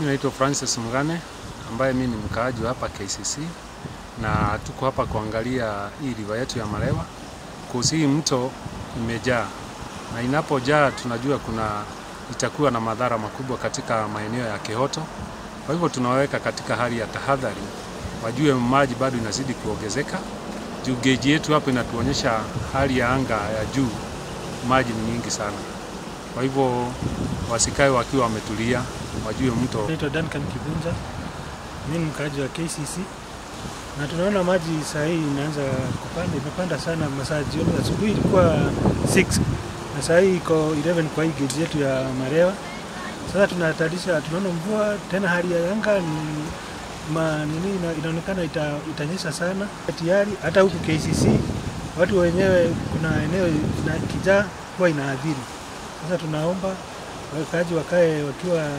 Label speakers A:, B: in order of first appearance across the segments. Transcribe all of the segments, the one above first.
A: Mimi naitwa Francis Mugane ambaye mimi ni mkaaji wa hapa KCC, na tuko hapa kuangalia hii river yetu ya Malewa. Kuhusu hii mto imejaa, na inapojaa tunajua kuna itakuwa na madhara makubwa katika maeneo ya Kihoto. Kwa hivyo tunaweka katika hali ya tahadhari, wajue maji bado inazidi kuongezeka. Juu gauge yetu hapo inatuonyesha hali ya anga ya juu, maji ni nyingi sana. Kwa hivyo wasikae wakiwa wametulia, wajue mto.
B: Naitwa Duncan Kibunja, mimi ni mkaaji wa KCC, na tunaona maji saa hii inaanza kupanda, imepanda sana masaa jioni. Asubuhi ilikuwa 6 na saa hii iko 11 kwa hii gauge yetu ya Malewa. Sasa tunahatarisha, tunaona mvua tena, hali ya anga ni nini inaonekana itanyesha sana. Tayari hata huku KCC watu wenyewe kuna eneo kijaa huwa inaathiri. Sasa tunaomba wakaaji wakae wakiwa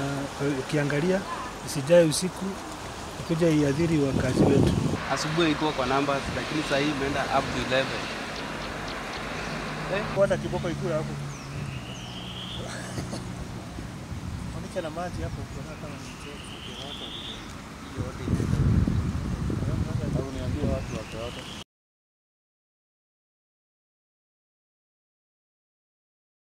B: wakiangalia isijae usiku kuja iadhiri wakazi wetu.
C: Asubuhi ilikuwa kwa numbers, lakini sasa hii imeenda up to 11.
B: Bwana kiboko ikula hapo. Onika na maji hapo kuna kama ni mchezo.